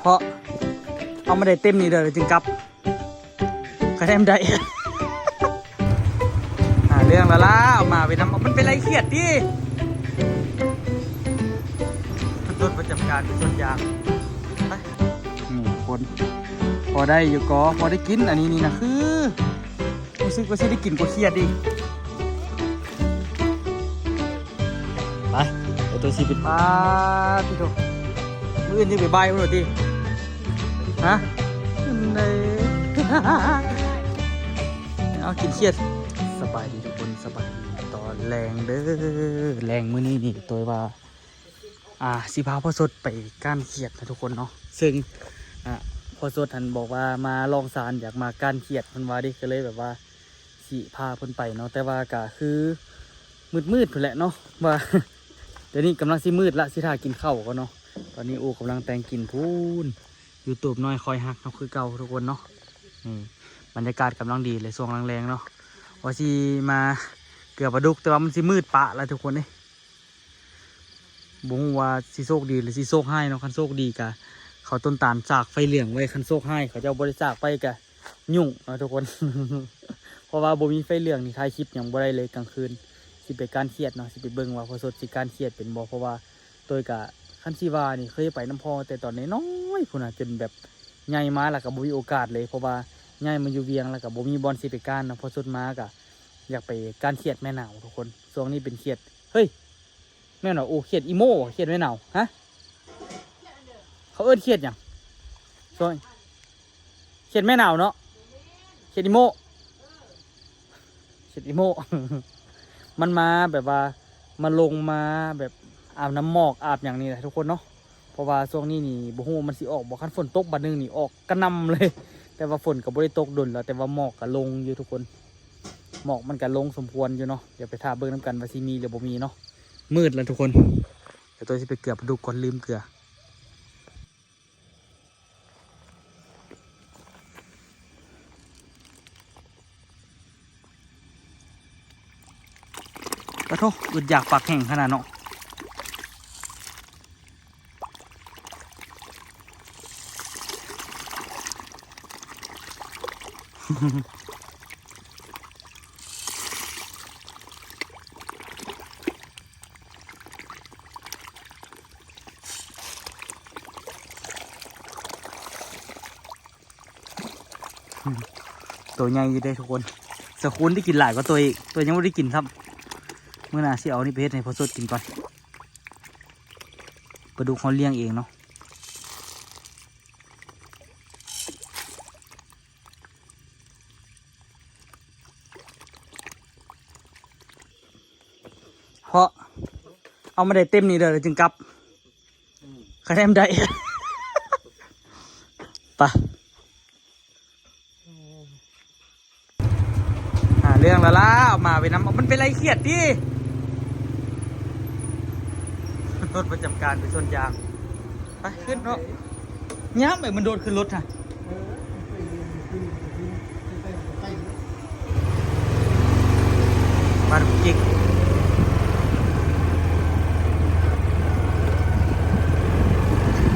ເພາະເອົາມາໄດ້ເຕັມນີ້ເດີ ຈຶ່ງກັບ ຄະແນນໄດ້ ຫາເລື່ອງແລ້ວລະ ເອົາມາໄວ້ນຳ ມັນເປັນໄລ່ຂຽດຕິ ລົດປະຈຳການເປັນສວນຢາງ ໄປ ນີ້ທຸກຄົນ ພໍໄດ້ຢູ່ກໍ ພໍໄດ້ກິນ ອັນນີ້ນີ້ນະ ຄື ຮູ້ສຶກວ່າຊິໄດ້ກິນກວ່າຂຽດອີກ ໄປ ເອົາໂຕຊິໄປ ປາດຕິໂທ ມື້ອື່ນຊິໄປບາຍພຸ້ນຕິ ຮະ ເອົາກິນຂຽດ ສະບາຍດີທຸກຄົນ ສະບາຍດີຕອນແລງເດີ ແລງມື້ນີ້ນີ້ ໂຕຍວ່າ ອ່າ ຊິພາພໍ່ສົດໄປກ້ານຂຽດນະທຸກຄົນເນາະ ເຊິ່ງ ອ່າ ພໍ່ສົດຫັ້ນບອກວ່າມາລ່ອງຊານ ຢາກມາກ້ານຂຽດ ເພິ່ນວ່າເດ້ ກໍເລີຍແບບວ່າຊິພາເພິ່ນໄປເນາະ ແຕ່ວ່າກໍຄືມືດໆພຸ້ນແຫຼະເນາະ ວ່າ ດຽວນີ້ກຳລັງຊິມືດລະ ຊິຖ້າກິນເຂົ້າກ່ອນເນາະ ຕອນນີ້ ໂອ້ ກຳລັງແຕ່ງກິນພຸ້ນ ຢູ່ຕູບນ້ອຍຄອຍຮັກເຮົາຄືເກົ່າທຸກຄົນເນາະ ນີ້ ບັນຍາກາດກຳລັງດີເລີຍຊ່ວງແລງໆເນາະ ວ່າຊິມາເກືອປາດຸກ ແຕ່ວ່າມັນຊິມືດປະລະທຸກຄົນເອີຍ. ບໍ່ຮູ້ວ່າຊິໂຊກດີ ຫຼື ຊິໂຊກຮ້າຍເນາະ ຄັນໂຊກດີກະເຂົາຕົ້ນຕານສາກໄຟເຫຼືອງໄວ້ ຄັນໂຊກຮ້າຍເຂົາເຈົ້າບໍ່ໄດ້ສາກໄຟກະຫຍຸ້ງເນາະທຸກຄົນ ເພາະວ່າບໍ່ມີໄຟເຫຼືອງນີ້ຖ່າຍຄລິບຫຍັງບໍ່ໄດ້ເລີຍກາງຄືນ ຊິໄປກ້ານຂຽດເນາະ ຊິໄປເບິ່ງວ່າພໍ່ສົດຊິກ້ານຂຽດເປັນບໍ່ ເພາະວ່າໂຕຍກະ ຄັນຊິວ່ານີ້ເຄີຍໄປນຳພໍ່ແຕ່ຕອນນ້ອຍໆພຸ້ນນະ ຈົນແບບໃຫຍ່ມາແລ້ວກະບໍ່ມີໂອກາດເລີຍ ເພາະວ່າຍ້າຍມາຢູ່ວຽງແລ້ວກະບໍ່ມີບ່ອນຊິໄປກ້ານເນາະ ພໍສຸດມາກະຢາກໄປກ້ານຂຽດແມ່ໜາວທຸກຄົນ ຊ່ວງນີ້ເປັນຂຽດ ເຮີ້ຍ ແມ່ນຫວາ ໂອ ຂຽດອີໂມຫວາ ຂຽດແມ່ໜາວ ຮະ ເຂົາເອີ້ນຂຽດຫຍັງ ຊ່ວງ ຂຽດແມ່ໜາວເນາະ ຂຽດອີໂມ ຂຽດອີໂມ ມັນມາແບບວ່າ ມາລົງມາແບບອາບນ້ຳໝອກອາບຫຍັງນີ້ແຫຼະທຸກຄົນເນາະ ເພາະວ່າຊ່ວງນີ້ນີ້ບໍ່ຮູ້ວ່າມັນຊິອອກບໍ່ ຄັນຝົນຕົກບາດໜຶ່ງນີ້ອອກກະໜ່ຳເລີຍ ແຕ່ວ່າຝົນກໍບໍ່ໄດ້ຕົກດົນແລ້ວ ແຕ່ວ່າໝອກກໍລົງຢູ່ທຸກຄົນ ໝອກມັນກໍລົງສົມຄວນຢູ່ເນາະ ດຽວໄປຖ້າເບິ່ງນຳກັນວ່າຊິມີຫຼືບໍ່ມີເນາະ ມືດແລ້ວທຸກຄົນ ດຽວໂຕຊິໄປເກືອປາດຸກກ່ອນ ລືມເກືອ ປະໂທ ອຶດຢາກປາກແຫ້ງຂະໜາດເນາະ ໂຕໃຫຍ່ຢູ່ເດ້ທຸກຄົນ ສະຄູນໄດ້ກິນຫຼາຍກວ່າໂຕອີກ ໂຕຍັງບໍ່ໄດ້ກິນຊ້ຳ ມື້ໜ້າຊິເອົານີ້ໄປເຮັດໃຫ້ພໍ່ສົດກິນກ່ອນ ປາດຸກເຮົາລ້ຽງເອງເນາະ ເພາະເອົາມາໄດ້ເຕັມນີ້ເດີ ແລ້ວຈຶ່ງກັບ ອືມ ຄະແນນໄດ້ ໄປ ຫາເລື່ອງແລ້ວລະ ເອົາມາໄວ້ນຳ ມັນເປັນໄລ່ຂຽດຕິ ລົດປະຈຳການໄປສວນຢາງ ໄປຂຶ້ນເນາະ ຍາມໄປມັນໂດດຂຶ້ນລົດຫັ້ນ ບ້ານກຸກກິກ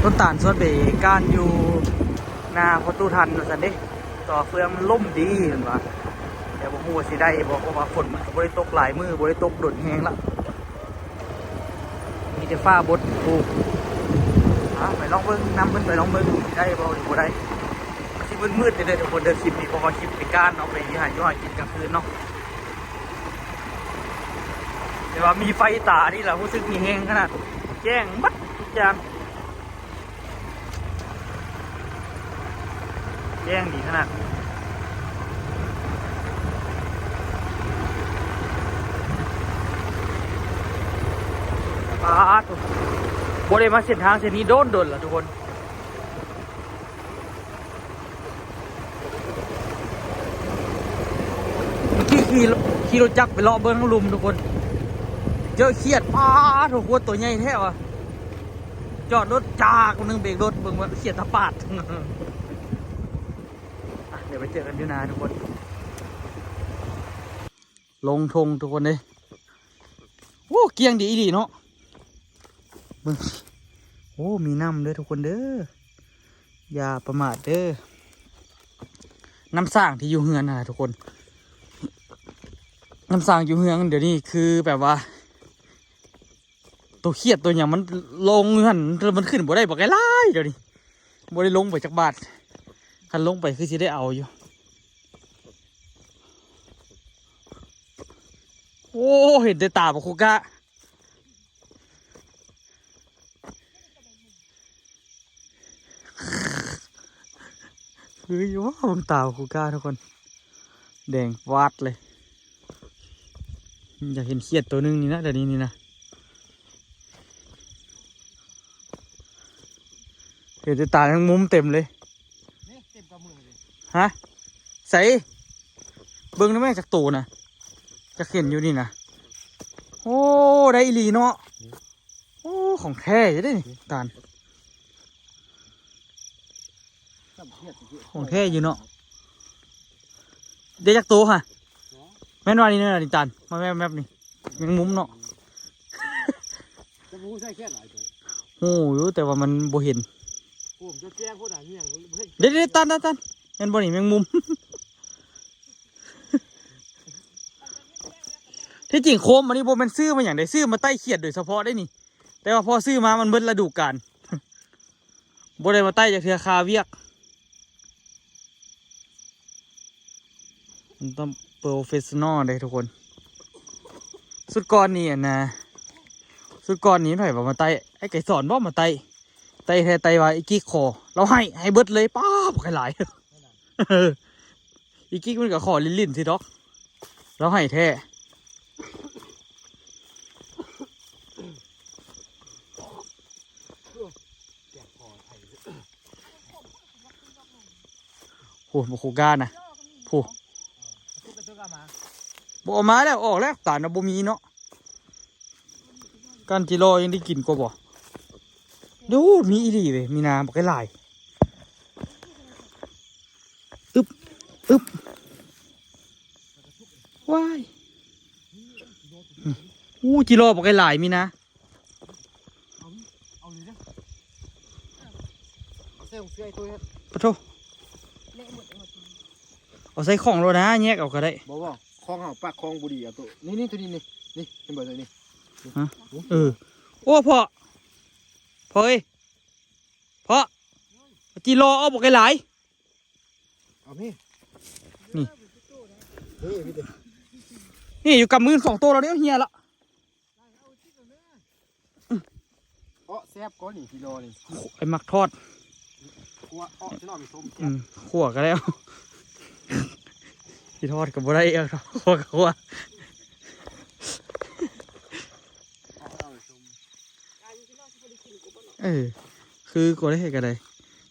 ຕົ້ນຕານຊວນໄປກ້ານຢູ່ໜ້າພໍ່ຕູ້ທັນວ່າຊັ້ນເດ້ ແຕ່ວ່າເຟືອງມັນລົ້ມດີເພິ່ນວ່າ ແຕ່ບໍ່ຮູ້ວ່າຊິໄດ້ບໍ່ ເພາະວ່າຝົນມັນກໍບໍ່ໄດ້ຕົກຫຼາຍມື້ ບໍ່ໄດ້ຕົກດົນແຮງລະ ມີແຕ່ຟ້າບົດ ໂອ້ ອາ ໄປລອງເບິ່ງ ນຳເພິ່ນໄປລອງເບິ່ງ ໄດ້ບໍ່ ຫຼື ບໍ່ໄດ້ ມັນຊິມືດໆເດີທຸກຄົນເດີ ຄລິບນີ້ ເພາະວ່າຄລິບໄປກ້ານເນາະ ໄປຫາຢູ່ຫາກິນກາງຄືນເນາະ ແຕ່ວ່າມີໄຟຕານີ້ລະ ຮູ້ສຶກມີແຮງຂະໜາດ ແຈ້ງໝົດທຸກຢ່າງ ແຈ້ງດີຂະໜາດ ປາດໂທ້ ບໍ່ໄດ້ມາເສັ້ນທາງເສັ້ນນີ້ໂດນໆລະທຸກຄົນ ຂີ່ ຂີ່ ຂີ່ລົດຈັກໄປເລາະເບິ່ງທາງລຸ່ມທຸກຄົນ ເຈີຂຽດ ປາດໂທ້ ໂຄດໂຕໃຫຍ່ແທ້ວ່າ ຈອດລົດຈາກໜຶ່ງ ເບກລົດ ເບິ່ງວ່າຂຽດຕາປາດ ອ່ະ ດຽວໄປເຈີກັນຢູ່ນາທຸກຄົນ ລົງທົ່ງທຸກຄົນເດ້ ໂອ້ ກ້ຽງດີອີ່ຫຼີເນາະ ເບິ່ງ ໂອ້ ມີນ້ຳເດີທຸກຄົນເດີ ຢ່າປະໝາດເດີ້ ນ້ຳສ້າງທີ່ຢູ່ເຮືອນຫັ້ນນະທຸກຄົນ. ນ້ຳສ້າງຢູ່ເຮືອນດຽວນີ້ຄືແບບວ່າ ໂຕຂຽດໂຕຫຍັງມັນລົງຢູ່ຫັ້ນ ມັນຂຶ້ນບໍ່ໄດ້ບັກຫຼາຍໆ ດຽວນີ້ ບໍ່ໄດ້ລົງໄປຈັກບາດ. ຄັນລົງໄປຄືຊິໄດ້ເອົາຢູ່. ໂອ້ ເຫັນແຕ່ຕາບັກຄູກາ. ຄືຢູ່ວ່າເບິ່ງຕາຄູກ້າທຸກຄົນ ແດງວາດເລີຍ. ຢາກເຫັນຂຽດໂຕໜຶ່ງນີ້ນະ ດຽວນີ້ນີ້ນະ ເຫັນແຕ່ຕາແມງມຸມເຕັມເລີຍ. ນີ້ເຕັມກຳມືເລີຍ. ຮະ? ໃສ? ເບິ່ງໄດ້ແມ ຈັກໂຕນະ? ຈັກເຫັນຢູ່ນີ້ນະ. ໂອ້ ໄດ້ອີ່ຫຼີເນາະ. ໂອ້ ຂອງແທ້ຢູ່ເດ້ນີ້ ຕານ ຂອງແທ້ຢູ່ເນາະ. ໄດ້ຈັກໂຕຫະ? ແມ່ນວ່ານີ້ນະ ນີ້ຕານ ມາແມບໆ ນີ້ ແມງມຸມເນາະ. ແຕ່ບໍ່ຮູ້ໃສ່ແຂນຫຼາຍໂຕ. ຮູ້ຢູ່ ແຕ່ວ່າມັນບໍ່ເຫັນ. ໂອ້ ຈະແຈ້ງໂພດນະ ມີຫຍັງບໍ່ເຫັນ. ເດ້ໆ ຕານໆ ຕານ ແມ່ນບໍ່ນີ້ ແມງມຸມ? ທີ່ຈິງໂຄມອັນນີ້ບໍ່ແມ່ນຊື້ມາຫຍັງເດ້ ຊື້ມາໄຕ້ຂຽດໂດຍສະເພາະໄດ້ນີ້ ແຕ່ວ່າພໍຊື້ມາມັນເບິດລະດູການ ບໍ່ໄດ້ມາໄຕ້ຈັກເທື່ອ ຄາວຽກ. ມັນຕ້ອງໂປຣເຟສຊັນນໍເດ້ທຸກຄົນ. ຊຸດກ່ອນນີ້ ອັນນະ ຊຸດກ່ອນນີ້ໃຜວ່າມາໄຕ້ ໄອ້ໄກສອນບໍ່ມາໄຕ້ ໄຕ້ແທ້ໄຕ້ວ່າ ອີກິກຂໍ ລາວໃຫ້ ໃຫ້ເບິດເລີຍ ປ້າບ ໃຫ້ຫຼາຍ. ອີກິກມັນກໍຂໍຫຼິ້ນໆ ຊິດອກ ລາວໃຫ້ແທ້. ໂອ້ ບໍ່ຄູກ້ານະ ຜູ້ ບໍ່ເອົາມາແລ້ວ ອອກແລ້ວ ຕານນະບໍ່ມີເນາະ. ກ້ານຈິລໍຍັງໄດ້ກິນກວ່າບໍ່? ດູ ມີອີ່ຫຼີເວີຍ ມີນາບັກຫຼາຍ. ອຶບ ອຶບ ວ້າຍ ອູ້ ຈິລໍບັກຫຼາຍ ມີນາ. ເອົາເລີຍເດີ ເອົາໃສ່ຂອງເສື້ອໄອ້ໂຕເຮັດ ປະໂທ ເລະໝົດ ເອົາໃສ່ຂອງໂລດນະ ແຍກເອົາກໍໄດ້. ບໍ່ ບໍ່ ຂອງເຮົາປາກຂອງບໍ່ດີ ເອົາໂຕນີ້ ນີ້ ໂຕນີ້ ນີ້ ນີ້ ເຫັນບໍ່ ໂຕນີ້. ຮະ? ເອີ ໂອ້ ພໍ່ ພໍ່ເອີຍ ພໍ່ ຈິລໍອອກບັກຫຼາຍ. ເອົາແມ່ ນີ້ ນີ້ ນີ້ ຢູ່ກຳມືສອງໂຕແລ້ວ ນີ້ເຫຍລະ. ເອາະ ແຊບກໍນີ້ ກິໂລນີ້ ໂອ້ ໄອ້ມັກທອດ ຂົ້ວ ເອາະ ຊິໜ້ອຍມີສົ້ມແຊບ ອືມ ຂົ້ວກໍໄດ້ ຊິທອດກໍບໍ່ໄດ້ ເອົາ ຂົ້ວກໍຂົ້ວ. ເອີ ຄືກໍໄດ້ເຮັດກໍໄດ້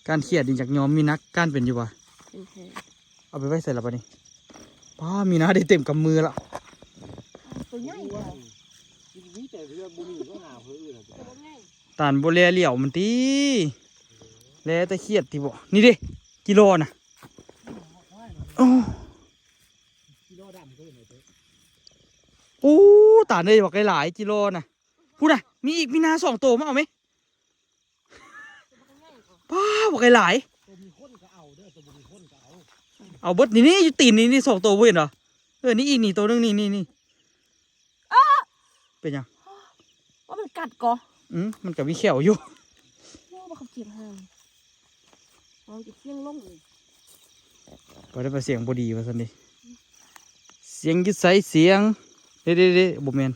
ກ້ານຂຽດນີ້ຢາກຍອມມີນັກ ກ້ານເປັນຢູ່ບໍ່? ເປັນແທ້ ເອົາໄປໄວ້ໃສລະບາດນີ້? ປ້າ ມີນາໄດ້ເຕັມກຳມືລະ ໂຕໃຫຍ່ ຕານບໍ່ແລຫຼຽວມັນຕິ ແລແຕ່ຂຽດຕິບໍ? ນີ້ເດ້ ກິໂລນະ ໂອ້ ໂອ້ ຕານເອີຍ ບັກຫຼາຍໆ ກິໂລນະ. ພຸ້ນນະ ມີອີກ ມີນາສອງໂຕ ມາເອົາແມ. ປ້າ ບັກຫຼາຍໆ ເອົາເບິດ ນີ້ໆ ຢູ່ຕີນນີ້ ນີ້ສອງໂຕ ບໍ່ເຫັນຫວາ? ເອີ ນີ້ອີກ ນີ້ໂຕໜຶ່ງ ນີ້ໆ ເປັນຫຍັງ? ວ່າມັນກັດກໍ ອືມ ມັນກໍມີແຂ້ວຢູ່ ໂອ້ ບັກເຂົາເຈັບແຮງ ເອົາຈະຄຽງລົງເລີຍ. ບໍ່ໄດ້ວ່າສຽງບໍ່ດີວ່າຊັ້ນເດ ສຽງຢູ່ໃສ ສຽງ ເດ້ໆໆ ບໍ່ແມ່ນ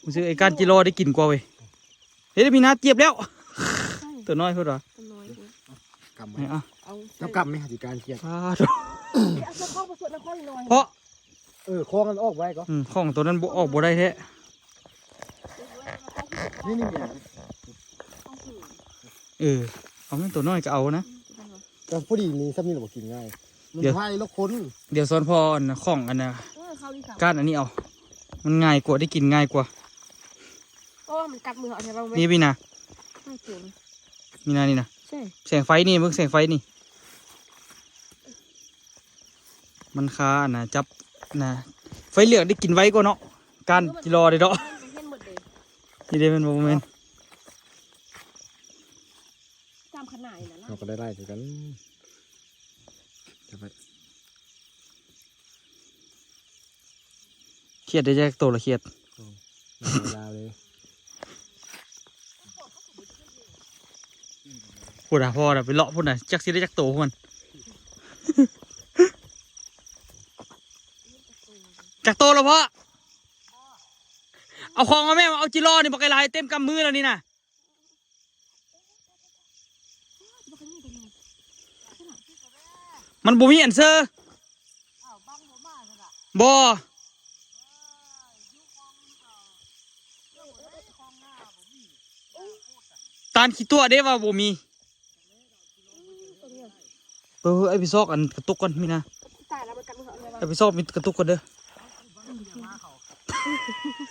ມັນຊື່ໄອ້ກ້ານຈິລໍໄດ້ກິນກວ່າເວີຍ. ເດ້ ມີນາຈຽບແລ້ວ ໂຕນ້ອຍພຸ້ນວ່າ ໂຕນ້ອຍພຸ້ນ ກຳໄວ້ ເອົາ ເອົາ ເຈົ້າກຳແມ່ ຊິກ້ານຂຽດ ສາທຸ ເອົາເຂົ້າມາສວດນະຄອນໜ້ອຍ ເພາະ ເອີ ຂອງມັນອອກບໍ່ໄດ້ກໍ ອືມ ຂອງໂຕນັ້ນບໍ່ອອກບໍ່ໄດ້ແທ້ ນີ້ໆ ເອີ ເອົາແມ່ນໂຕນ້ອຍກໍເອົານະ ກໍພໍດີມີຊ່ຳນີ້ລະບໍ່ກິນງ່າຍ ມັນໄວລະຄົນ ດຽວສອນພໍ່ອັນຂອງອັນນະ ເອີ ເຂົ້ານີ້ ກ້ານອັນນີ້ເອົາ ມັນງ່າຍກວ່າ ໄດ້ກິນງ່າຍກວ່າ ເພາະວ່າມັນກັດມືເຮົາແທ້ວ່າ ນີ້ ມີນາ ມີນານີ້ນະ ແສງໄຟນີ້ ເບິ່ງແສງໄຟນີ້ ມັນຄາອັນນະ ຈັບນະ ໄຟເຫຼືອງໄດ້ກິນໄວກວ່າເນາະ ກ້ານຈິລໍເດ້ເນາະ ເຫັນໝົດເດ້ ນີ້ເດ້ ແມ່ນບໍ່? ບໍ່ແມ່ນ ຕາມຂະໜາດນີ້ນະ ເຮົາກໍໄດ້ຫຼາຍຄືກັນ. ຈັບໄວ້. ຂຽດໄດ້ຈັກໂຕລະຂຽດ? ຍາວເລີຍ. ພຸ້ນນະ ພໍ່ນະ ໄປເລາະພຸ້ນນະ ຈັກຊິໄດ້ຈັກໂຕພວກມັນ. ຈັກໂຕລະພໍ່? ເອົາຂອງມາແມ່ ເອົາຈີລໍນີ້ບັກຫຼາຍ ເຕັມກຳມືແລ້ວນີ້ນະ. ມັນບໍ່ມີອັນເຊີ. ບໍ່. ຕານຂີ້ຕົວະເດ້ວ່າບໍ່ມີ. ເອີ ໃຫ້ໄປຊອກອັນກະຕຸກກ່ອນມີນາ. ໃຫ້ໄປຊອກມີກະຕຸກກ່ອນເດີ.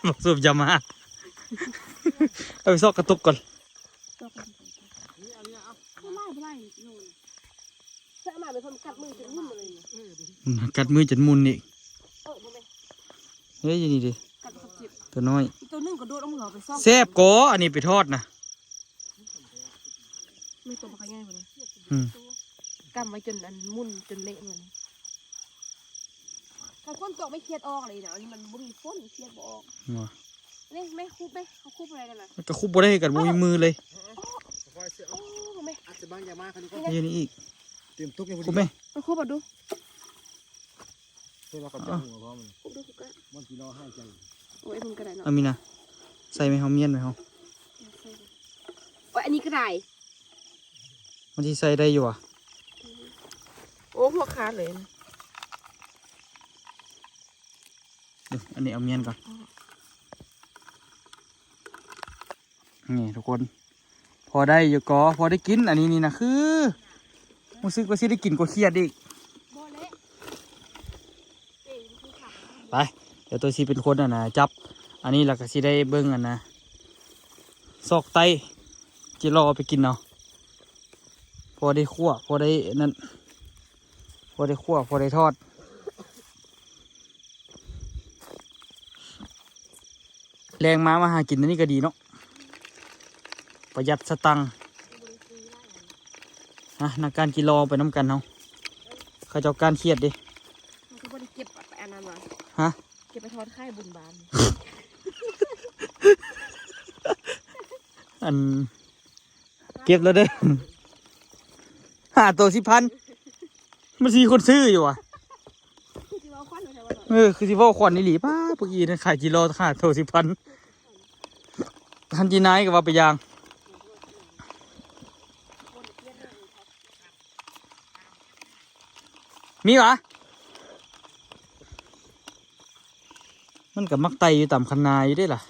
ບັກສູບຢາມາ. ໃຫ້ໄປຊອກກະຕຸກກ່ອນ. ບໍ່ໄດ້ ບໍ່ໄດ້ ໂຍນ ແຊະມາ ໄປເພິ່ນກັດມືຈົນໝຸ່ນເລີຍ. ອືມ ກັດມືຈົນໝຸ່ນອີກ. ເອີ ບໍ່ແມ່ນ ເຮີ້ຍ ຢູ່ນີ້ເດ້ ກັດບໍ່ເຈັບ ຕົວນ້ອຍ. ອີກຕົວໜຶ່ງກະໂດດອອກມາ ເອົາໄປຊອກ. ແຊບກໍ ອັນນີ້ໄປທອດນະ. ແມ່ນຕົວບັກໃຫຍ່ພຸ້ນນະ. ອືມ ກຳໄວ້ຈົນອັນໝຸ່ນຈົນເລະໝົດ. ຄັນຝົນຕົກແມ່ນຂຽດອອກເລີຍນະ ອັນນີ້ມັນບໍ່ມີຝົນ ຂຽດບໍ່ອອກ. ບໍ່ ນີ້ແມ່ຄຸບແມ່ ເຮົາຄຸບບໍ່ໄດ້ແລ້ວນະ. ມັນກະຄຸບບໍ່ໄດ້ຄືກັນ ບໍ່ມີມືເລີຍ. ໂອ້ ແມ່ ອາດຈະບາງຢ່າມາຄັນນີ້ ນີ້ອີກ ເຕັມຕຸກນີ້ ຄຸບແມ່ ເອົາຄຸບເອົາດູ. ເອີ ຄຸບດູ ຄຸບກະ ມັນຊິລໍຫາຍໃຈ. ໂອ້ຍ ເບິ່ງກະໄດ້ເນາະ. ເອົາມີນາ ໃສ່ໄວ້ເຮົາ ມ້ຽນໄວ້ເຮົາ. ໂອ້ຍ ອັນນີ້ກະໄດ້ ມັນຊິໃສ່ໄດ້ຢູ່ຫວາ? ໂອ້ ຫົວຂາດເລີຍ. ເອີ ອັນນີ້ເອົາມ້ຽນກ່ອນ. ນີ້ທຸກຄົນ ພໍໄດ້ຢູ່ກໍ ພໍໄດ້ກິນ. ອັນນີ້ນີ້ນະ ຄືຮູ້ສຶກວ່າຊິໄດ້ກິນກວ່າຂຽດອີກ. ໄປ ດຽວໂຕຊິເປັນຄົນ ອັນນະ ຈັບອັນນີ້ ແລ້ວກະຊິໄດ້ເບິ່ງ ອັນນະ ຊອກໄຕ້ ຈິລໍເອົາໄປກິນເອົາ. ພໍໄດ້ຂົ້ວ ພໍໄດ້ນັ້ນ ພໍໄດ້ຂົ້ວ ພໍໄດ້ທອດ. ແລງມາ ມາຫາກິນອັນນີ້ກະດີເນາະ ປະຢັດສະຕັງ. ຮະ ນັກການກິໂລໄປນຳກັນເຮົາ ເຂົາເຈົ້າການຂຽດເດ້. ມັນຄືບໍ່ໄດ້ເກັບໄປອັນນັ້ນຫວາ? ຮະ ເກັບໄປທອດຂາຍບຸນບານ. ອັນ ເກັບແລ້ວເດີ ຫ້າໂຕສິບພັນ ມັນຊິມີຄົນຊື້ຢູ່ຫວາ? ເອີ ຄືຊິເວົ້າຂວັນອີ່ຫຼີ. ປ້າ ເມື່ອກີ້ນັ້ນຂາຍກິໂລຫ້າໂຕສິບພັນ ຄັນຈີນາຍກະວ່າໄປຢ່າງ. ມີຫວາ? ມັນກະມັກໄຕ່ຢູ່ຕາມຄັນນາຢູ່ເດ້ລະ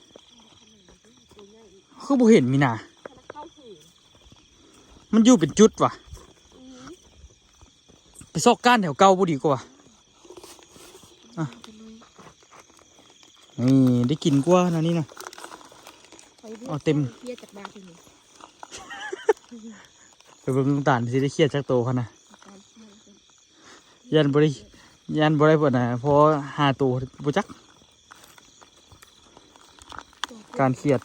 ຄືບໍ່ເຫັນມີນາ. ມັນຢູ່ເປັນຈຸດຫວາ? ໄປຊອກກ້ານແຖວເກົ່າບໍ່ດີກວ່າ? ອ່ະ ນີ້ໄດ້ກິນກວ່ານະນີ້ນະ. ເອົາເຕັມ ໄປເບິ່ງນ້ອງຕານຊິໄດ້ຂຽດຈັກໂຕຫັ້ນນະ. ຢ້ານບໍ່ໄດ້ ຢ້ານບໍ່ໄດ້ ພໍນະ ພໍຫ້າໂຕບໍ່ຈັກ. ການຂຽດ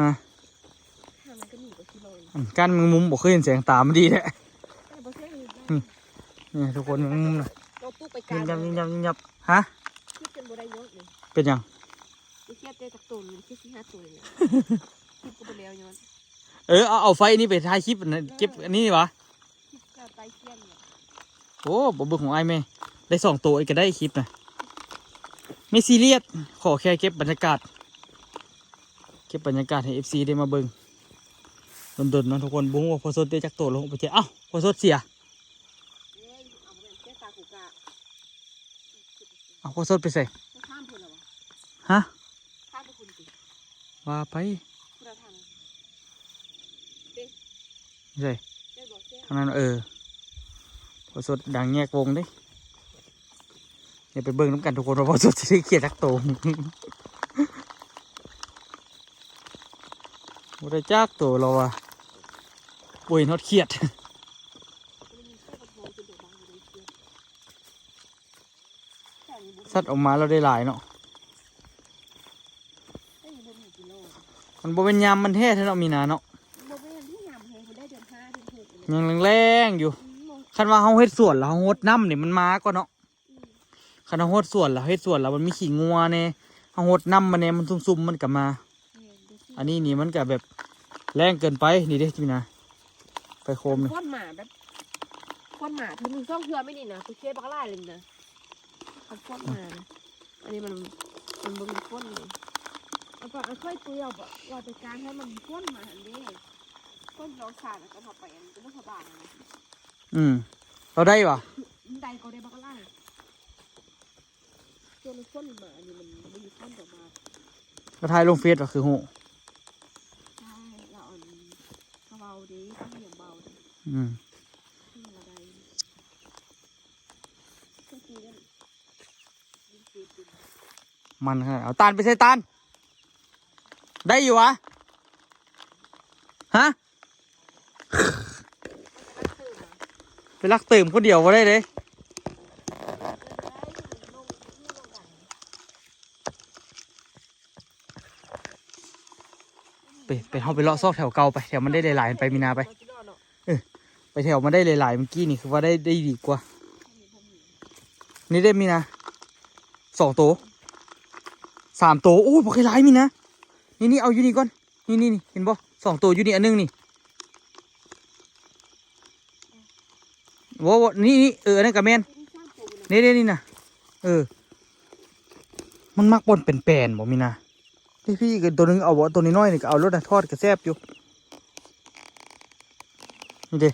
ຮະ ອັນ ກ້ານແມງມຸມ ບໍ່ເຄີຍເຫັນແສງຕາມັນດີແທ້. ນີ້ ນີ້ທຸກຄົນ ແມງມຸມນະ ລອງປຸກໄປກາງ ຍິບຍັບ ຍິບຍັບ ຍິບຍັບ. ຮະ ຄິດຈົນບໍ່ໄດ້ຍ້ອນເລີຍ. ເປັນຫຍັງ? ເຮັດແຕ່ຈັກໂຕ ຄິດສີ່ຫ້າໂຕນີ້ແຫຼະ ຄິດກະບໍ່ແລ້ວຍ້ອນ. ເອີ ເອົາ ເອົາໄຟນີ້ໄປຖ່າຍຄລິບ ອັນນັ້ນ ເກັບອັນນີ້ຫວາ? ຄລິບກະໄຕ້ຂຽນ. ໂອ້ ບໍ່ເບິ່ງຂອງອ້າຍແມ່ ໄດ້ສອງໂຕອີກກະໄດ້ຄລິບນະ. ໄມ່ຊີຣຽສ ຂໍແຄ່ເກັບບັນຍາກາດ ເກັບບັນຍາກາດໃຫ້ເອັຟຊີໄດ້ມາເບິ່ງດົນໆເນາະທຸກຄົນ. ບໍ່ຮູ້ວ່າພໍ່ສົດໄດ້ຈັກໂຕແລ້ວ ໄປເຈາະ ອ້າວ ພໍ່ສົດເສຍ. ເອົາ ພໍ່ສົດໄປໃສ? ຂ້າມພຸ້ນລະຫວາ? ຮະ? ຂ້າມໄປພຸ້ນຕິ? ວ່າໄປ. ພຸ້ນລະທາງ ເດ້ ໃສ? ເດ້ບໍ່? ທາງນັ້ນ ເອີ ພໍ່ສົດດັງແຍກວົງເດ້. ດຽວໄປເບິ່ງນຳກັນທຸກຄົນ ວ່າພໍ່ສົດຊິໄດ້ຂຽດຈັກໂຕ. ບໍ່ໄດ້ຈັກໂຕລາວວ່າ ບໍ່ເຫັນຮອດຂຽດ. ສັດອອກມາແລ້ວໄດ້ຫຼາຍເນາະ. ມັນບໍ່ແມ່ນຍາມມັນແທ້ເນາະ ມີນາເນາະ. ບໍ່ແມ່ນຍາມ เฮ้ย มันได้เดือนห้าเดือนหกเลย ยังแรงๆอยู่ อืม คันว่าเฮาเฮ็ดสวนแล้วเฮาฮดน้ำนี่มันมาก่อนเนาะ อืม คันเฮาฮดสวนแล้ว เฮ็ดสวนแล้วมันมีขี้งัวแน่ เฮาฮดน้ำมันแน่ มันซุ่มๆมันก็มา แม่น ดูสิ อันนี้นี่มันก็แบบแรงเกินไป นี่เด้ จิมินา ไฟโคมนี่ ฝนมาแบบ ฝนมาเทื่อหนึ่งสองเทื่อไม่นี่นะ กูเสียบักหลายเลยนะ คันฝนมานะ อันนี้มัน มันบ่มีฝนเลย เอาไป เอาค่อยเปลือกบ่ ว่าไปกางให้มันฝนมาหั่นเด้ ฝนลองสาดแล้วก็เอาไป อันนี้ก็บ่สบายนะ อืม เราได้บ่ มันได้ก็ได้บักหลาย ช่วงนี้ฝนมา อันนี้มันบ่มีฝนก็มา ก็ถ่ายลงเฟซว่าคือฮู้ ใช่ เราอันเขาเบาเด้ เขาเลี้ยงเบาเด้ อืม นี่เราได้ มันขนาด เอาตานไปใส่ตาน ได้อยู่วะ ฮะ ไปลักตื่มคนเดียวบ่ได้เด้ ไป ไป เฮาไปเลาะซอกแถวเก่าไป แถวมันได้หลายๆ ไป มีนาไป เออ ไปแถวมันได้หลายๆ เมื่อกี้นี่คือว่าได้ ได้ดีกว่า นี่ได้ มีนา สองโต สามโต โอ้ย บ่เคยหลาย มีนา นี่ นี่ เอาอยู่นี่ก่อน นี่ นี่ นี่ เห็นบ่ สองโตอยู่นี่ อันหนึ่งนี่ โว้ นี่ นี่ เออ อันนั้นก็แม่น นี่ นี่ นี่นะ เออ มันมักบ่อนแปนๆ บ่ มีนา นี่พี่ก็ตัวหนึ่งเอาบ่ ตัวน้อยๆ นี่ก็เอาโลดนะ ทอดก็แซ่บอยู่ นี่เด้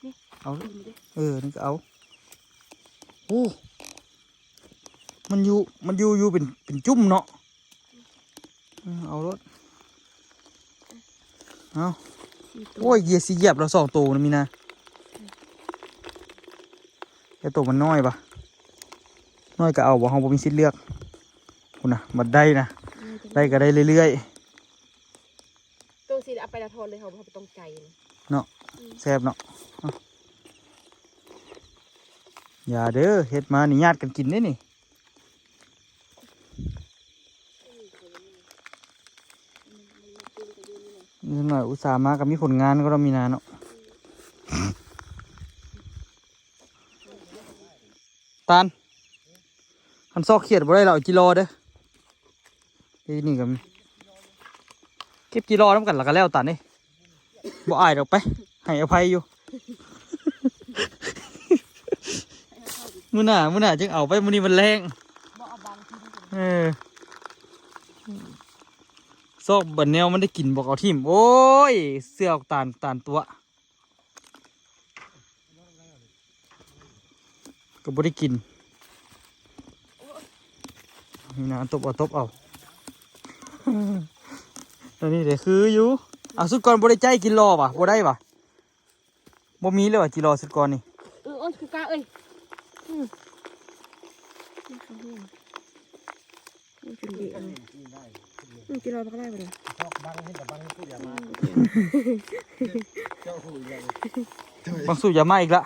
นี่ เอา นี่เด้ เออ นี่ก็เอา โอ้ มันอยู่ มันอยู่ อยู่เป็น เป็นจุ่มเนาะ อืม เอาโลด เอา สี่ตัว โอ้ย เหยียบ สิเหยียบแล้วสองตัวนะ มีนา แต่ตัวมันน้อยปะ น้อยก็เอาบ่ เฮาบ่มีสิทธิ์เลือก พุ้นนะ บัดได้นะ ได้ก็ได้เรื่อยๆ ตัวสิเอาไปละทอดเลย เฮาบ่ต้องไกลนะ เนาะ อืม แซ่บเนาะ เอา อย่าเด้อ เฮ็ดมานี่ญาติกันกินเด้นี่ นิดหน่อยอุตส่าห์มาก็มีผลงานก็ต้องมีนาเนาะ ตาล คันซอกเขียดบ่ได้ เราเอาจิรอเด้อ นี่ นี่ก็มี เก็บจิรอนำกันแล้วก็แล้ว ตาลเอ้ย บ่อายดอก ไป ให้อภัยอยู่ มื้อหน้า มื้อหน้าจึงเอาไป มื้อนี้มันแลง บ่เอาบังทิ่ม เออ ซอกบัดแนวมันได้กิน บ่เอาทิ่ม โอ้ย เสื้อออกตาล ตาลตัว ก็บ่ได้กิน นี่นะ ตบเอา ตบเอา ตอนนี้เด้คืออยู่ เอาสุดก่อน บ่ได้ใจกินรอวะ บ่ได้วะ บ่มีเลยว่ะ จิรอสุดก่อนนี่ เออ โอ้ย คือกะเอ้ย อืม นี่คือเรื่อง นี่คือเรื่อง อืม จิรอบักได้บ่เนี่ย บังเห็นแต่บังตู้ยามา อืม เจ้าหูอีกแล้ว บังสูบยามาอีกละ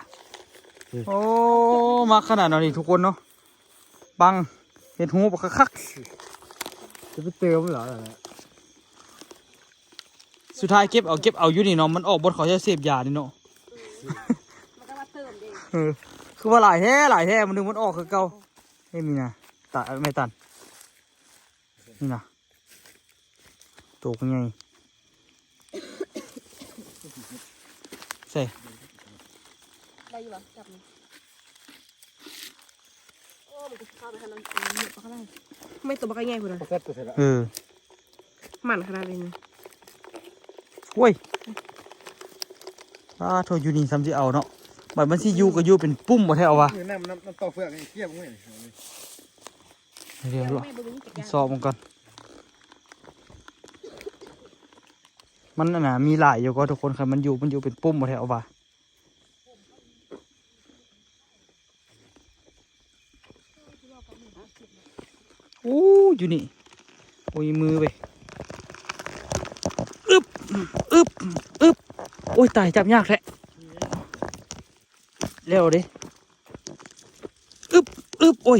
อืม โอ้ มาขนาดนั้นนี่ทุกคนเนาะ บัง เฮ็ดฮูบักคักๆ จะไปเติมเหรอ สุดท้ายเก็บเอา เก็บเอาอยู่นี่เนาะ มันออกบ่อนเขาจะเสพยานี่เนาะ มันก็มาเติมเด้ เออ คือว่าหลายแท้ หลายแท้ มันนึกมันออกคือเก่า เฮ้ย มีนะ ตา แม่ตัน นี่นะ โตกใหญ่ ใส่ ได้อยู่บ่ จับนี่ โอ้ มันก็เข้าไปทางนั้น เออ เหยียบปลาก็ได้ ไม่ตัวปลาก็ใหญ่พุ้นนะ เออ มันขนาดนี้นะ โอ้ย อ้า โทษ อยู่นี่ซ้ำสิเอาเนาะ บัดมันสิอยู่ก็อยู่เป็นปุ่มบ่แท้เอาวะ นี่น้ำ น้ำ น้ำต่อเฟือกนี่เทียบมึงนี่ เดี๋ยว ซอกมันก่อน มันอันน่ะ มีหลายอยู่ก็ทุกคน คันมันอยู่ มันอยู่เป็นปุ่มบ่แท้เอาวะ โอ้ อยู่นี่ โอ้ย มือเว้ย อึบ อึบ อึบ โอ้ย ตาย จับยากแท้ แล้วเด้ อึบ อึบ โอ้ย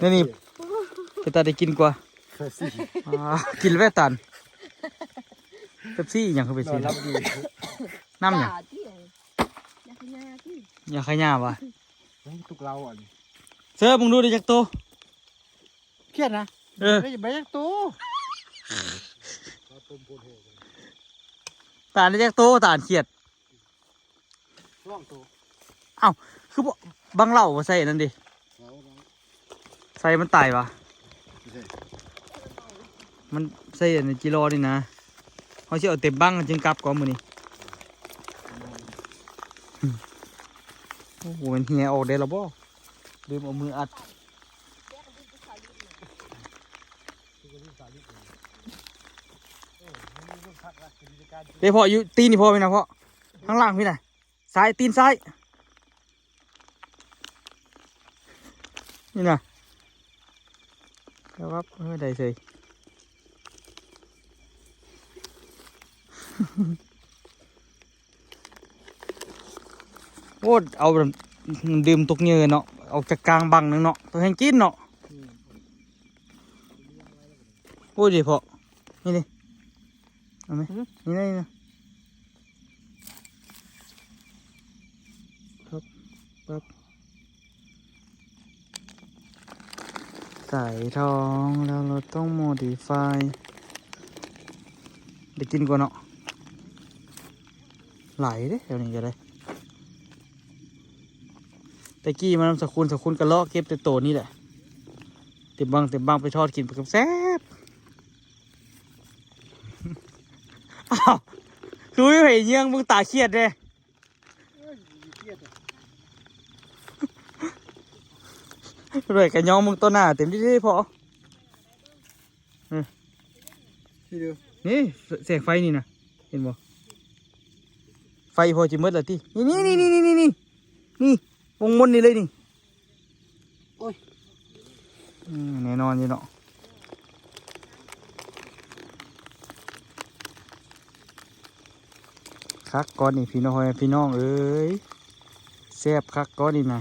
ນີ້ ນີ້ ເປັນຕາໄດ້ກິນກວ່າ. ອ່າ ກິນແວ່ຕານ ເປັບຊີຫຍັງຄືເປັບຊີ ນອນຫຼັບດີ ນ້ຳຫຍັງ ຢາຂະຫຍ້າຕິ ຢາຂະຫຍ້າຫວາ. ເອີ ຕຸກເຫຼົ້າອັນ ເຊີ ເບິ່ງດູໄດ້ຈັກໂຕ ຂຽດນະ. ເອີ ໄດ້ ໄດ້ຈັກໂຕ ຕານໄດ້ຈັກໂຕ ຕານຂຽດ. ສອງໂຕ. ເອົ້າ ຄືບໍ່ ບັງເຫຼົ້າບໍ່ໃສ່ອັນນັ້ນເດ ໃສ່ມັນຕາຍຫວາ. ມັນໃສ່ອັນຈີລໍນີ້ນະ ເຮົາຊິເອົາເຕັມບັງຈຶ່ງກັບກ່ອນມື້ນີ້. ໂອ້ໂຫ ມັນເຫຍອອກໄດ້ລະບໍ່ ລືມເອົາມືອັດ. ເດ້ພໍ່ ຢູ່ຕີນນີ້ພໍ່ ພີ່ນະພໍ່ ທາງຫຼັງພີ່ນະ ຊ້າຍ ຕີນຊ້າຍ ນີ້ນະ ແລ້ວວັບ ເອີ ໄດ້ເສີຍ. ໂອ້ ເອົາ ນ້ຳດື່ມຕົກເຫຍື່ອເນາະ ອອກຈາກກາງບັງໜຶ່ງເນາະ ຕ້ອງໃຫ້ກິນເນາະ. ອືມ ໂອ້ ເດ້ພໍ່ ນີ້ເດ້ ເອົາໄໝ ຫືມ ນີ້ນະ ນີ້ນະ ປັບ ປັບ. ໄກ່ທອງ ແລ້ວເຮົາຕ້ອງໂມດີຟາຍ ໄດ້ກິນກ່ອນເນາະ ຫຼາຍເດ້ແຖວນີ້ກະໄດ້. ແຕ່ກີ້ມານຳສາວຄູນ ສາວຄູນກະເລາະເກັບແຕ່ໂຕນີ້ແຫຼະ ເຕັມບັງ ເຕັມບັງ ໄປທອດກິນແຊບ. ອ້າວ ຄືມີໃຜເຍືອງ ເບິ່ງຕາຂຽດເດ້. ເອີຍ ເກຍດ ເລີຍກະຍ້ອງເບິ່ງຕໍ່ໜ້າເຕັມທີ່ເດ້ພໍ່. ເອີ ນີ້ເດີ ນີ້ແສງໄຟນີ້ນະ ເຫັນບໍ່ ໄຟພໍຊິໝົດລະຕິ ນີ້ ນີ້ ນີ້ ວົງມົນນີ້ເລີຍນີ້. ໂອ້ຍ ອືມ ແນ່ນອນຢູ່ເນາະ. ຄັກກ່ອນນີ້ພີ່ນ້ອງ ພີ່ນ້ອງເອີຍ ແຊບຄັກກ່ອນນີ້ນະ.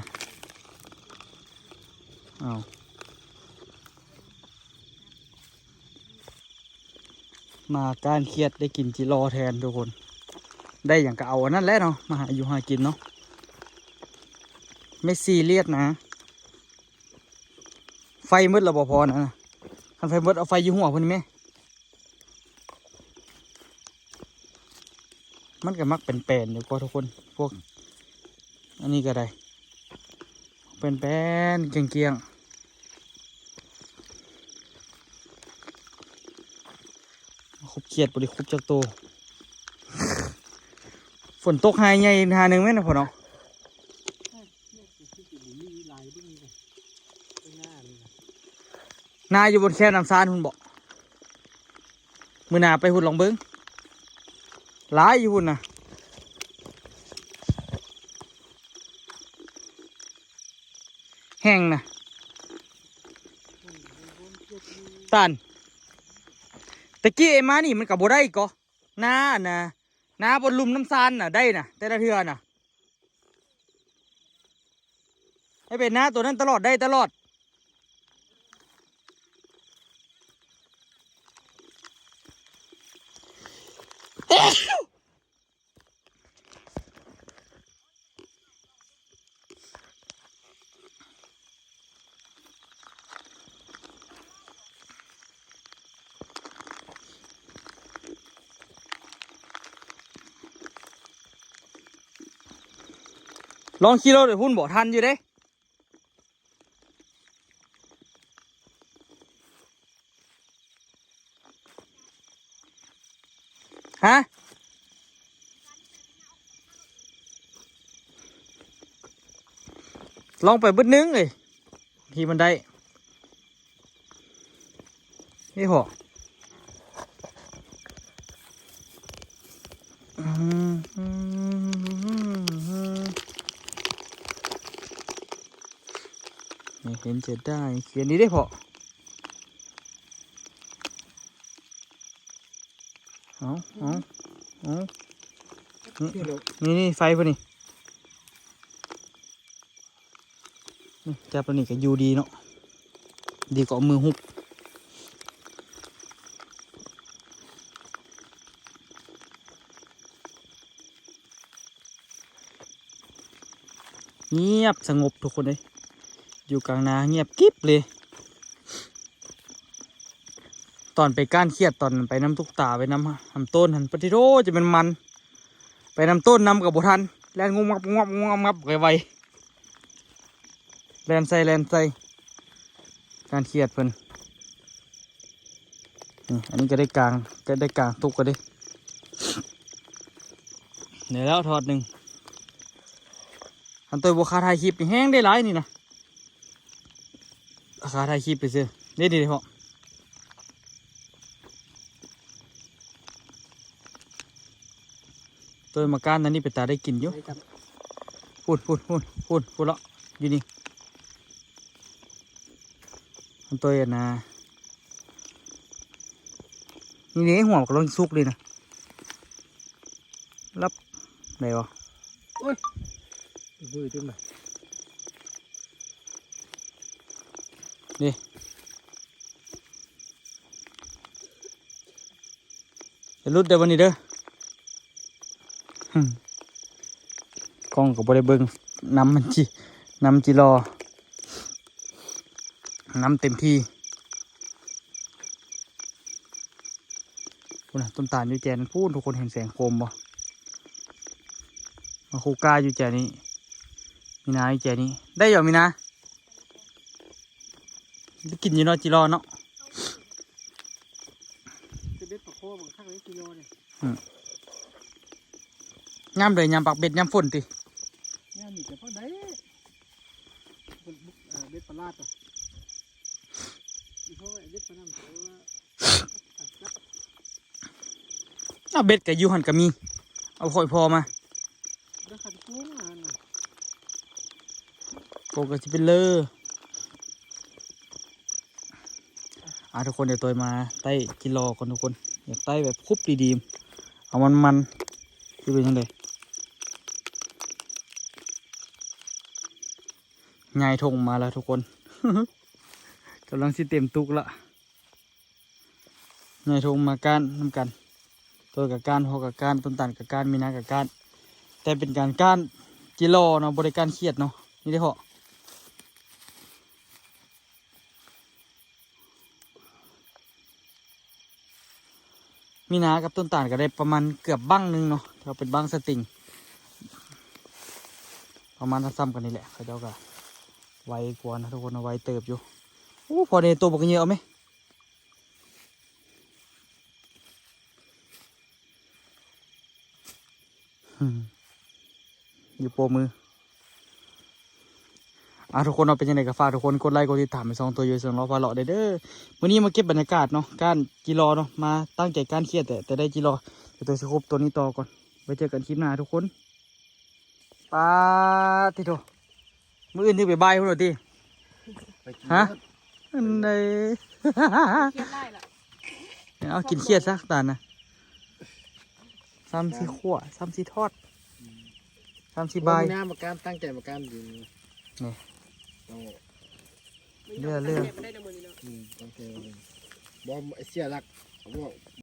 ເອົາ. ມາກ້ານຂຽດໄດ້ກິນຈິລໍແທນທຸກຄົນ ໄດ້ຫຍັງກໍເອົາອັນນັ້ນແຫຼະເນາະ ມາຫາຢູ່ຫາກິນເນາະ ໄມ່ຊີຣຽສນະ. ໄຟໝົດແລ້ວບໍ່ພໍນະ ຄັນໄຟໝົດເອົາໄຟຢູ່ຫົວພຸ້ນແມະ. ມັນກໍມັກແປນໆຢູ່ກໍທຸກຄົນ ພວກອັນນີ້ກໍໄດ້ ແປນໆ ກ້ຽງໆ. ຄຸບຂຽດບໍ່ໄດ້ຄຸບຈັກໂຕ. ຝົນຕົກຫາໃຫຍ່ຫາໜຶ່ງແມ່ນນະພໍ່ເນາະ. ນາຢູ່ບົນແຄມນ້ຳຊານພຸ້ນເບາະ. ມື້ໜ້າໄປພຸ້ນລອງເບິ່ງ ຫຼາຍຢູ່ພຸ້ນນະ ແຫ້ງນະ ຕານ. ຕະກີ້ໄອ້ມານີ້ມັນກໍບໍ່ໄດ້ກໍ ນາອັນນະ ນາບ່ອນລຸ່ມນ້ຳຊານນະ ໄດ້ນະ ແຕ່ລະເທື່ອນະ ໃຫ້ເປັນນາຕົວນັ້ນຕະຫຼອດ ໄດ້ຕະຫຼອດ. ລອງຂີ່ລົດໄປພຸ້ນບໍ່ ທັນຢູ່ເດ້. ຮະ ລອງໄປບຶດໜຶ່ງເອີຍ ທີ່ມັນໄດ້ ນີ້ພໍ້ ອືມ ນີ້ເຫັນຈະໄດ້ ຂຽນດີເດ້ພໍ່. ເອົາ ເອົາ ເອົາ ນີ້ ນີ້ ນີ້ ໄຟພຸ້ນນີ້ ນີ້ ຈັບຕົວນີ້ກໍຢູ່ດີເນາະ ດີກວ່າເອົາມືຮຸບ. ງຽບສະຫງົບທຸກຄົນເອີຍ ຢູ່ກາງນາງຽບກິບເລີຍ. ຕອນໄປກ້ານຂຽດ ຕອນໄປນຳຕຸກຕາ ໄປນຳຫຳໂຕນຫັ້ນ ປະຕິໂທ ຈະແມ່ນມັນ ໄປນຳໂຕນນຳກໍບໍ່ທັນ ແລ່ນງຸບງັບ ງຸບງັບ ງຸບງັບໄວໆ ແລ່ນໃສ່ ແລ່ນໃສ່ ກ້ານຂຽດເພິ່ນ. ນີ້ ອັນນີ້ກໍໄດ້ກາງ ກໍໄດ້ກາງຕຸກກໍເດ້ ໄດ້ແລ້ວທອດໜຶ່ງ. ອັນໂຕບໍ່ຄ່າຖ່າຍຄລິບນີ້ແຮງໄດ້ຫຼາຍນີ້ນະ ຄ່າຖ່າຍຄລິບໄປຊື້ ເດ້ໆ ເພາະ ໂຕມາການອັນນີ້ເປັນຕາໄດ້ກິນຢູ່ ໄດ້ກັບ ພຸ້ນ ພຸ້ນ ພຸ້ນ ພຸ້ນ ພຸ້ນເລາະ ຢູ່ນີ້ ອັນໂຕອັນນາ ນີ້ເດ້ ຫົວມັນກຳລັງສຸກເລີຍນະ ລັບໄດ້ບໍ່? ໂອ້ຍ ມືເຕັມເລີຍ ນີ້ ຢ່າຫຼຸດເດີບັດນີ້ເດີ ກ້ອງກໍບໍ່ໄດ້ເບິ່ງ ນ້ຳມັນຈິ ນ້ຳຈິລໍ ນ້ຳເຕັມທີ່. ພຸ້ນນະ ຕົ້ນຕານຢູ່ແຈນັ້ນພຸ້ນ ທຸກຄົນເຫັນແສງໂຄມບໍ່? ມາຄູກາຢູ່ແຈນີ້ ມີນາຢູ່ແຈນີ້ ໄດ້ຢູ່ມີນາ ໄດ້ກິນຢູ່ເນາະ ຈິລໍເນາະ ໄດ້ເບັດປາຄໍບັກຄັກເລີຍ ຈິລໍນີ້ ອືມ ຍາມໃດ ຍາມປັກເບັດ ຍາມຝົນຕິ? ຍາມນີ້ກໍພໍໄດ້ ເປັນ ເອີ ເບັດປະຫຼາດ ອີ່ພໍ່ເບັດປະນຳ ເອົາເບັດກໍຢູ່ຫັ້ນກໍມີ ເອົາຂ້ອຍພໍມາ ແລ້ວຄັນໂກງອັນນັ້ນນະ ໂກງກໍຊິເປັນເລີ. ອ່າ ທຸກຄົນ ດຽວໂຕຍມາໄຕ້ຈິລໍກ່ອນທຸກຄົນ ຢາກໄຕ້ແບບຄຸບດີໆ ເອົາມັນໆ ຊິເປັນຈັ່ງໃດ? ຍາຍທົ່ງມາແລ້ວທຸກຄົນ ກຳລັງຊິເຕັມຕຸກລະ. ໃຫຍ່ທົ່ງມາກ້ານນຳກັນ ໂຕກະກ້ານ ເພາະກະກ້ານ ຕົ້ນຕານກະກ້ານ ມີນາກະກ້ານ ແຕ່ເປັນການກ້ານຈີລໍເນາະ ບໍ່ໄດ້ກ້ານຂຽດເນາະ ນີ້ເດ້ເພາະ ມີນາກັບຕົ້ນຕານກໍໄດ້ປະມານເກືອບບັ້ງໜຶ່ງເນາະ ເອົາເປັນບັ້ງສະຕິງ ປະມານສ່ຳໆກັນນີ້ແຫຼະ ເຂົາເຈົ້າກໍໄວກວ່ານະທຸກຄົນ ໄວເຕີບຢູ່. ໂອ້ ພໍໄດ້ໂຕບັກເຫຍື້ອເອົາແມະ ຢູ່ໂປ້ມື. ອ່າ ທຸກຄົນເນາະ ເປັນຈັ່ງໃດກໍຝາກທຸກຄົນກົດໄລກົດຕິດຕາມໃຫ້ຊ່ອງຕົວຢູ່ເຊິ່ງລໍ້ພາເລາະໄດ້ເດີ. ມື້ນີ້ມາເກັບບັນຍາກາດເນາະ ກ້ານຈີລໍເນາະ ມາຕັ້ງໃຈກ້ານຂຽດ ແຕ່ ແຕ່ໄດ້ຈີລໍ. ດຽວຕົວຊິຄຸບຕົວນີ້ຕໍ່ກ່ອນ ໄວ້ເຈີກັນຄລິບໜ້າທຸກຄົນ. ປາດຕິໂທ ມື້ອື່ນຖືໄປບາຍພຸ້ນເດ. ໄປກິນ ຮະ ໂລດ ອັນໃດ ຂຽດຫຼາຍລະ ເອົາກິນຂຽດຊະຕານນະ ຊ້ຳຊິຂົ້ວ ຊ້ຳຊິທອດ ອືມ ຊ້ຳຊິບາຍ ໂອ້ ມີນ້ຳມາກ້ານ ຕັ້ງໃຈມາກ້ານດີນີ້ ນີ້ ເອົາ ເຫຼືອ ເຫຼືອ ອືມ ຕັ້ງໃຈມາເລີຍ ບໍ່ ເສຍຫຼັກ ເອົາບໍ່